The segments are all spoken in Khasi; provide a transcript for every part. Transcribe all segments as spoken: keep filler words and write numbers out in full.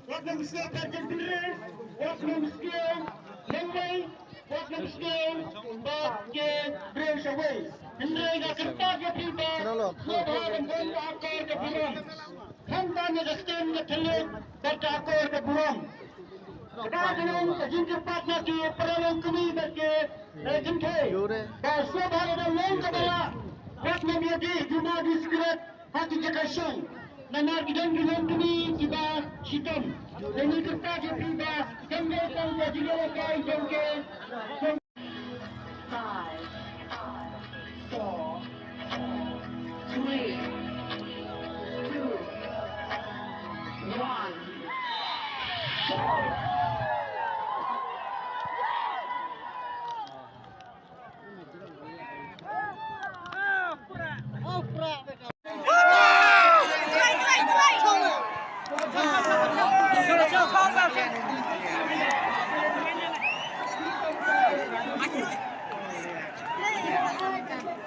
Wat nym sngewthuh ka dure, wat nym sngewlyngngoh, wat nym sngewbha ki briew shawei. Hynrei nga kyrpad ïa phi ba sngewbha ban don ka akor ka burom. Khamtam ïa ka stem ka thylliej bad ka akor ka burom. Kata ka long ka jingkyrpad na ki paralok kmie bad ki, eh, kynthei. Ba sngewbha lada long kaba lah, wat nym ïadih jingma jingskret ha ki jaka shong. Namar ki don ki longkmie kiba shitom. Te ngi kyrpad ïa phi ba kane ka long ka jingïalehkai jong ki. Five, four, three, two, one.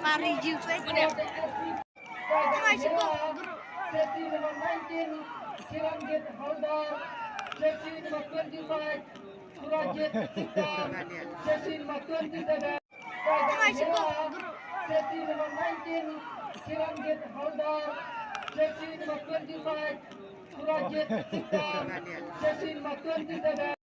Pari ju pe. Jersey number nineteen, Kiranjit Haldar. Jersey number twenty-five, Surajit Sikdar. Jersey number twenty-seven, Jersey number nineteen, Kiranjit Haldar. Jersey number twenty-five, Surajit Sikdar. Jersey number twenty-seven.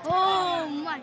Oh my.